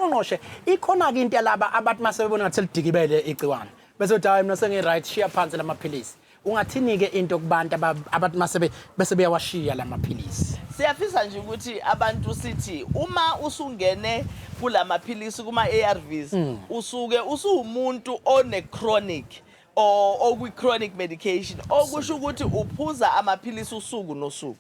Ngqongqoshe, ikhona-ke into yalaba abathi uma sebebona ngathi selidikibele igciwane bese uthi, "Hayi, mina sengi-right, shiya phansi lamaphilisi." Ungathini-ke into kubantu abathi uma bese beyawashiya lamaphilisi? Siyafisa nje ukuthi abantu sithi uma usungene kulamaphilisi, kuma-ARVs, usuke usuwumuntu one-chronic or okwi-chronic medication, okusho ukuthi uphuza amaphilisi usuku nosuku.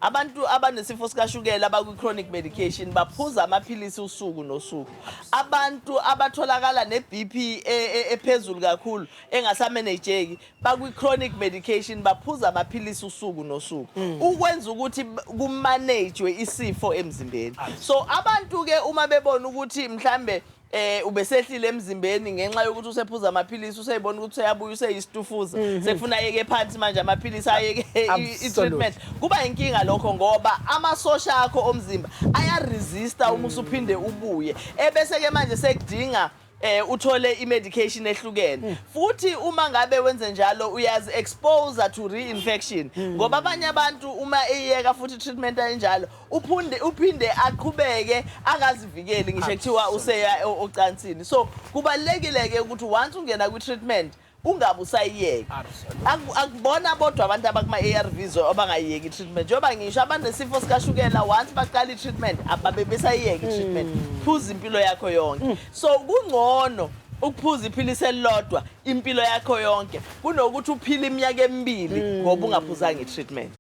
Abantu abanesifo sikashukela abakwi-chronic medication baphuza amaphilisi usuku nosuku. Abantu abatholakala ne-BP ephezulu kakhulu engasamanejeki bakwi-chronic medication, baphuza amaphilisi usuku nosuku ukwenza ukuthi kumanejwe isifo emzimbeni. So abantu-ke uma bebona ukuthi mhlambe ubesehlile emzimbeni ngenxa yokuthi usephuza amaphilisi, useyibona ukuthi useyabuya, useyisitufuza, sekufuna ayeke phansi manje amaphilisi, ayeke i-treatment, kuba inkinga lokho ngoba amasosha akho omzimba ayaresista uma usuphinde ubuye, ebese-ke manje sekudinga uthole i-medication ehlukene futhi. Uma ngabe wenze njalo, uyazi expose to reinfection, ngoba abanye abantu uma eyeka futhi treatment enjalo, uphinde uphinde aqhubeke angazivikeli ngisho kuthiwa useya ocansini. So kubalulekile ke ukuthi once ungena kwi-treatment ungabe usayiyeka. Akubona bodwa abantu abakuma-ARVs abangayiyeki i-treatment. Njengoba ngisho, abanesifo sikashukela, once baqala i-treatment ababe besayiyeka i-treatment, phuza impilo yakho yonke. So kungcono ukuphuza iphilisi elilodwa impilo yakho yonke kunokuthi uphile iminyaka emibili ngoba ungaphuzanga i-treatment.